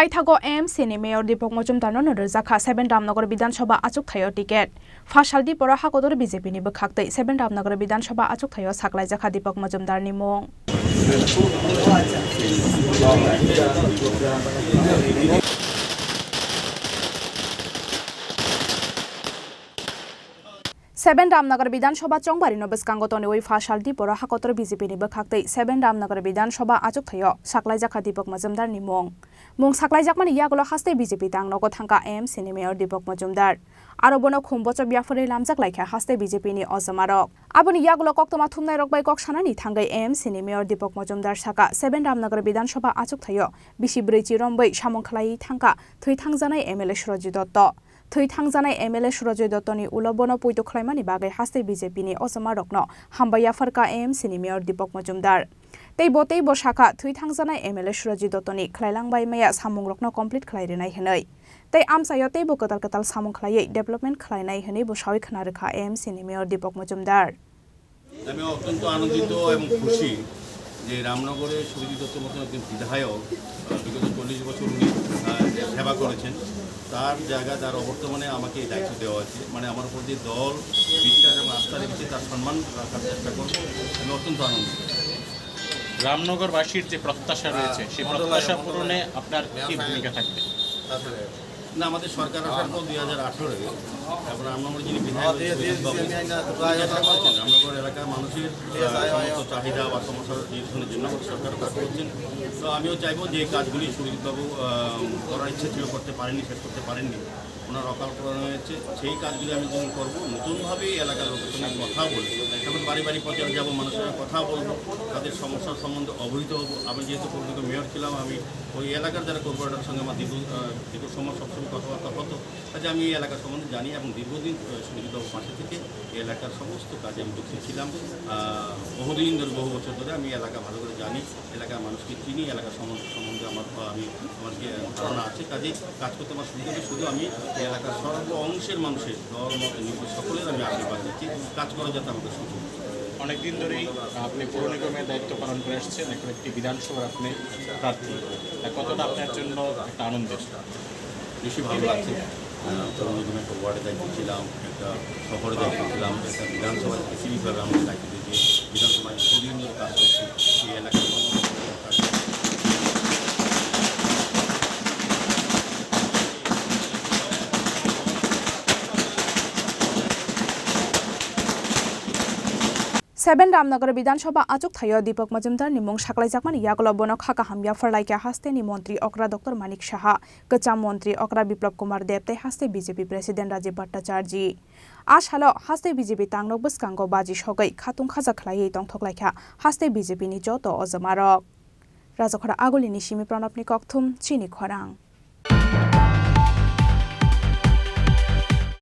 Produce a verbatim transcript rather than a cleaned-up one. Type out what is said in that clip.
Paithago A M C ni Mayor Deepak Majumdar no rwjakha seven Ramnagar Bidhan Sabha achukthai o ticket. Phasal Diporo hakotor B J P ni bwkhaktwi seven Ramnagar Bidhan Sabha achukthai o saklaijakha Deepak Majumdar ni mung. Seven Ramnagar Bidhan Sabha chongbari no bwskango toniwi phasal Diporo hakotor B J P ni bwkhaktwi seven Ramnagar Bidhan Sabha achukthai o saklaijakha Deepak Majumdar ni mung. Mung saklaijakmani yagulo haste B J P tang nogo thangkha A M C ni Mayor Deepak Majumdar. Aro bono khum bochop yapharwi lamjak laikha haste B J P ni ojomarok. Aboni yagulo koktwma thumnairok bai kok sanani thangwi A M C ni Mayor Deepak Majumdar saka seven Ramnagar Bidhan Sabha achukthai o bisi bwrwi chirombwi samung khlaiwi thangkha thwi thangjanai M L A Surajit Dotto. Thwi thangjanai M L A Surajit Dotto ni ulo bono poito khlaimani bagwi haste B J P ni ojomarokno hambai yapharkha A M C ni Mayor Deepak Majumdar. Tei bo tei bo sakha, thwi thangjanai M L A Surajit Dotto ni khlailangbai maya samungrokno complete khlai rwnai hwnwi. Tei amchaio teibo kwtal kwtal samung khlaiwi development khlainai hwnwi bo sawi khna rwkha A M C ni Mayor Deepak Majumdar. আমি অত্যন্ত আনন্দিত এবং খুশি যে রামনগরে সুরজিৎ দত্তর মতন একজন বিধায়ক, আহ, বিগত চল্লিশ বছর উনি, আহ, সেবা করেছেন, তার জায়গায় তার অবর্তমানে আমাকে এই দায়িত্ব দেওয়া হয়েছে। মানে, আমার উপর যে দল বিশ্বাস এবং আস্থা রেখেছে, তার সম্মান রাখার চেষ্টা করব। আমি অত্যন্ত আনন্দিত। রামনগরবাসীর যে প্রত্যাশা রয়েছে, সেই প্রত্যাশা পূরণে আপনার কি ভূমিকা থাকবে? না, আমাদের সরকার আসার পর দুই হাজার আঠারোয়, তারপরে রামনগর যিনি বিধায়ক হয়েছেন, চেষ্টা করেছেন রামনগর এলাকার মানুষের, আহ, সমস্ত চাহিদা বা সমস্যার নিরসনের জন্য আমাদের সরকার কাজ করছেন। তো আমিও চাইবো যে এই কাজগুলি সুরজিৎবাবু, আহ, করার ইচ্ছে ছিল, করতে পারেননি, শেষ করতে পারেননি, ওনার অকাল প্রয়াণ হয়েছে। সেই কাজগুলি আমি যখন করবো, নতুনভাবে এই এলাকার লোকের সঙ্গে কথা বলবো, এখন বাড়ি বাড়ি প্রচারে যাবো, মানুষের সঙ্গে কথা বলবো, তাদের সমস্যার সম্বন্ধে অবহিত হবো। আমি যেহেতু পৌরনিগম মেয়র ছিলাম, আমি ওই এলাকার যারা কর্পোরেটরের সঙ্গে আমার দীর্ঘ, আহ, দীর্ঘ সময় সবসময় কথাবার্তা হতো, কাজে আমি এই এলাকা সম্বন্ধে জানি এবং দীর্ঘদিন, আহ, সুরজিৎবাবুর পাশে থেকে এই এলাকার সমস্ত কাজে আমি যুক্ত ছিলাম। আহ, বহুদিন ধরে, বহু বছর ধরে আমি এলাকা ভালো করে জানি, এলাকার মানুষকে চিনি, এলাকার সম্বন্ধে, সম্বন্ধে আমার, আহ, আমি, আমার যে ধারণা আছে, কাজেই কাজ করতে আমার সুবিধা হবে। শুধু আমি এই এলাকার সর্ব অংশের মানুষের দল, মত, নির্বিশেষে সকলের আমি আশীর্বাদ দিচ্ছি, কাজ করার যাতে আমাদের সুযোগ হয়। অনেকদিন ধরেই আপনি পৌর নিগমের দায়িত্ব পালন করে আসছেন, এখন একটি বিধানসভার আপনি প্রার্থী। তা কতটা আপনার জন্য একটা আনন্দের? বেশি ভালো লাগছে। আহ, পৌর নিগমে একটা ওয়ার্ডের দায়িত্ব ছিলাম, একটা শহরের দায়িত্ব ছিলাম, একটা বিধানসভা স্পেসিফিকভাবে আমাকে দায়িত্ব দিয়েছে। বিধানসভায় দীর্ঘদিন ধরে কাজ করছি, এই এলাকার মানুষ। Seven Ramnagar Bidhan Sabha achukthai o Deepak Majumdar ni mung saklaijakmani yagulo bono kha kaham yaphar laikha haste ni montri okra Doctor Manik Saha, kwcham montri okra Biplab Kumar Deb tei haste B J P President Rajib Bhattacharjee. A salo haste B J P tang nok bwskango baji sogwi khatung khaja khlaiwi tongthok laikha haste B J P ni joto ojomarok. Rajakhora Agulini simi Pranabni kokthum chini khorang.